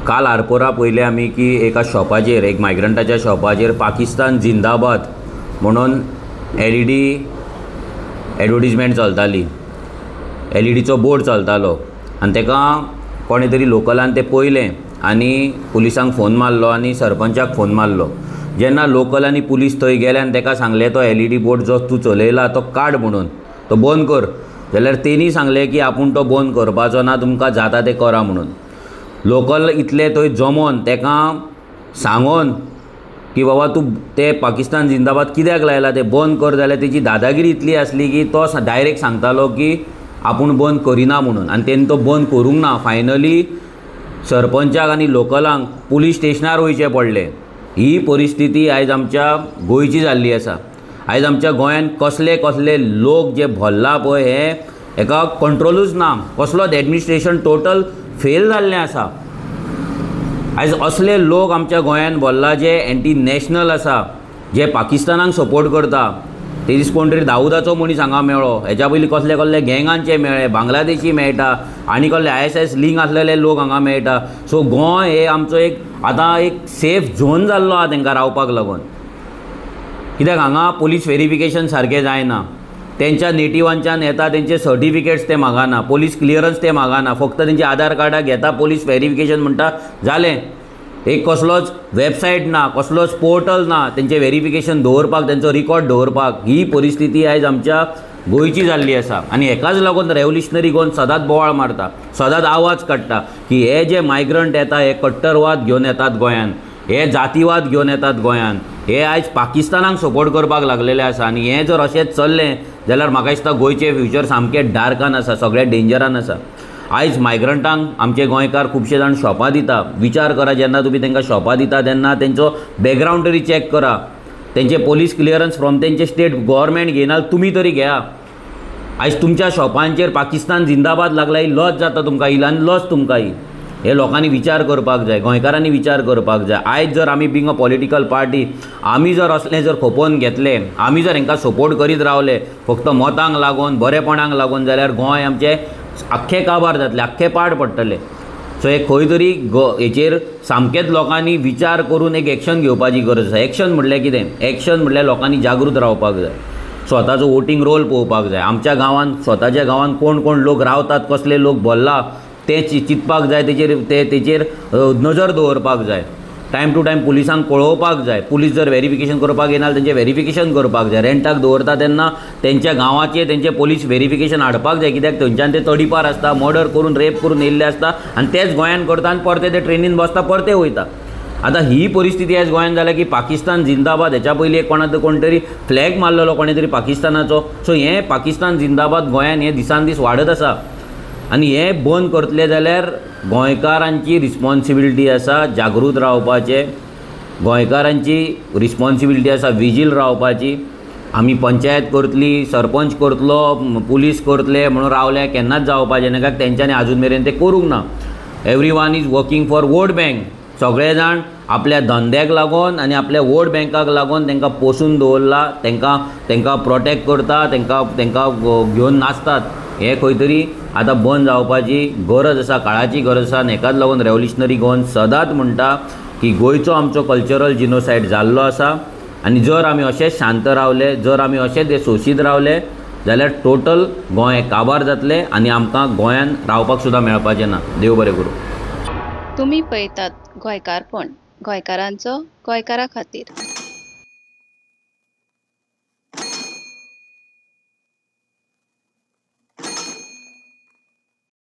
काल आरपोरा पयले आमी की एका शॉपाचेर, एक मायग्रंटाच्या शॉपाचेर पाकिस्तान जिंदाबाद म्हणून एलईडी एडवर्टीजमेंट चलताली, एलईडीचो बोर्ड चलतालो आनी ताका कोणे तरी लोकलान तें पळयलें आनी पुलिसांक फोन मारलो आनी सरपंचाक फोन मारलो. जेन्ना लोकल आनी पुलीस थंय गेले आनी ताका सांगलें तो एलईडी बोर्ड जो तूं चलयला तो काड म्हणून, तो बंद कर, जाल्यार तेणी सांगलें की आपूण तो बंद करपाचो ना, तुमकां जाता तें करा म्हणून. लोकल इतले थंय जमोन ताका सांगोन की बाबा तूं ते पाकिस्तान जिंदाबाद कित्याक लायला तें बंद कर, जाल्यार तेजी दादागिरी इतली आसली की तो डायरेक्ट सांगतालो की आपूण बंद करिना म्हणून, आनी तेणी तो बंद करूंक ना. फायनली सरपंचाक आनी लोकलांक पुलीस स्टेशनार वयचें पडलें. ही परिस्थिती आयज आमच्या गोंयची जाल्ली आसा. आयज आमच्या गोंयांत कसले कसले लोक जे भरला पळय हे हेका कंट्रोलूच ना, कसलोच एडमिनिस्ट्रेशन टोटल फेल जाल्लें आसा. आयज असले लोक आमच्या गोंयांत भरला जे एंटी नॅशनल आसा, जे पाकिस्तानाक सपोर्ट करता. ते दीस कोण तरी दाऊदाचो मनीस हांगा मेळ्ळो, हेच्या पयलीं कसले कसले गँगांचे मेळ्ळे, बांगलादेशी मेळटा आनी कसले ISIS link आसलेले लोक हांगा मेळटा. सो गोंय हे आमचो एक आतां एक सेफ झोन जाल्लो आहा तांकां रावपाक लागून, कित्याक हांगा पुलीस वेरिफिकेशन सारकें जायना, तेंच्या नेटिवांच्यान येता तेंचे सर्टिफिकेट्स ते मागना, पुलीस क्लियरन्स ते मागना, फक्त तेंचे आधार कार्डां घेता, पुलीस वेरिफिकेशन म्हणटा जालें. एक कसलोच वेबसायट ना, कसलोच पोर्टल ना तेंचें वेरिफिकेशन दवरपाक, तेंचो रिकॉर्ड दवरपाक. ही परिस्थिती आयज आमच्या गोंयची जाल्ली आसा आनी हेकाच लागून रेवोल्युशनरी गोवन सदांच बोवाळ मारता, सदांच आवाज काडटा की हे जे मायग्रंट येता हे कट्टरवाद घेवन येतात गोंयांत, हे जातीवाद घेवन येतात गोंयांत, हे आयज पाकिस्तानाक सपोर्ट करपाक लागलेले आसा. आनी हें जर अशेंच चल्लें जाल्यार म्हाका दिसता गोंयचें फ्युचर सामकें डार्कान आसा, सगळें डेंजरान आसा. आयज मायग्रंटांक आमचे गोंयकार खुबशे जाण शॉपां दिता. विचार करा, जेन्ना तुमी तांकां शॉपां दिता तेन्ना तेंचो बॅकग्रावंड तरी चॅक करा, तेंचे पुलीस क्लियरन्स फ्रॉम तेंचे स्टेट गव्हर्मेंट घेयना तुमी तरी घेया. आयज तुमच्या शॉपांचेर पाकिस्तान जिंदाबाद लागला ही लज जाता तुमकां, ही आनी लज तुमकां ही. हे लोकांनी विचार करपाक जाय, गोंयकारांनी विचार करपाक जाय. आयज जर आमी बींग अ पॉलिटिकल पार्टी आमी जर असलें जर खपोवन घेतलें, आमी जर हांकां सपोर्ट करीत रावले फक्त मतांक लागून, बरेपणाक लागून, जाल्यार गोंय आमचें आख्खें काबार जातलें, आख्खें पाड पडटलें. सो हे खंय तरी हेचेर सामकेंच लोकांनी विचार करून एक एक्शन घेवपाची गरज आसा. एक्शन म्हणल्यार कितें? एक्शन म्हणल्यार लोकांनी जागृत रावपाक जाय, स्वताचो वोटींग रोल पळोवपाक जाय. आमच्या गांवांत, स्वताच्या गांवांत कोण कोण लोक रावतात, कसले लोक भरला ते चिंतपाक जाय, तेचेर तेचेर नजर दवरपाक जाय. टायम टू टायम पुलिसांक कळोवपाक जाय. पुलीस जर वेरिफिकेशन करपाक येना तेंचें वेरिफिकेशन करपाक जाय. रेंटाक दवरता तेन्ना तेंच्या गांवाचें तेंचें पुलीस वेरिफिकेशन हाडपाक जाय, कित्याक थंयच्यान ते तडीपार आसता, मर्डर करून रेप करून येयल्ले आसता आनी तेच गोंयांत करता आनी परते ते ट्रेनीन बसता, परते वयता. आतां ही परिस्थिती आयज गोंयांत जाल्या की पाकिस्तान जिंदाबाद हेच्या पयलीं एक कोणा कोण तरी फ्लॅग मारलेलो कोणे तरी पाकिस्तानाचो. सो हें पाकिस्तान जिंदाबाद गोंयांत हें दिसान दीस वाडत आसा आनी हें बंद करतले जाल्यार गोंयकारांची रिस्पॉन्सिबिलिटी आसा जागृत रावपाचें, गोंयकारांची रिस्पॉन्सिबिलिटी आसा विजील रावपाची. आमी पंचायत करतली, सरपंच करतलो, पुलीस करतले म्हणून रावले केन्नाच जावपाचें ना, कित्याक तेंच्यांनी आजून मेरेन तें करूंक ना. Every one is working for vote bank. सगळे जाण आपल्या धंद्याक लागून आनी आपल्या वोट बँकाक लागून तांकां पोसून दवरला, तांकां प्रोटेक्ट करता, तांकां घेवन नाचतात. हें खंय तरी आतां बंद जावपाची गरज आसा, काळाची गरज आसा. आनी हेकाच लागून रेवोल्युशनरी गोवन सदांच म्हणटा की गोंयचो आमचो कल्चरल जिनोसायड जाल्लो आसा आनी जर आमी अशेंच शांत रावले, जर आमी अशेंच हे सोशीत रावले जाल्यार टोटल गोंय काबार जातलें आनी आमकां गोंयांत रावपाक सुद्दां मेळपाचें ना. देव बरें करूं. तुमी पळयतात गोंयकारपण, गोंयकारांचो गोंयकारा खातीर.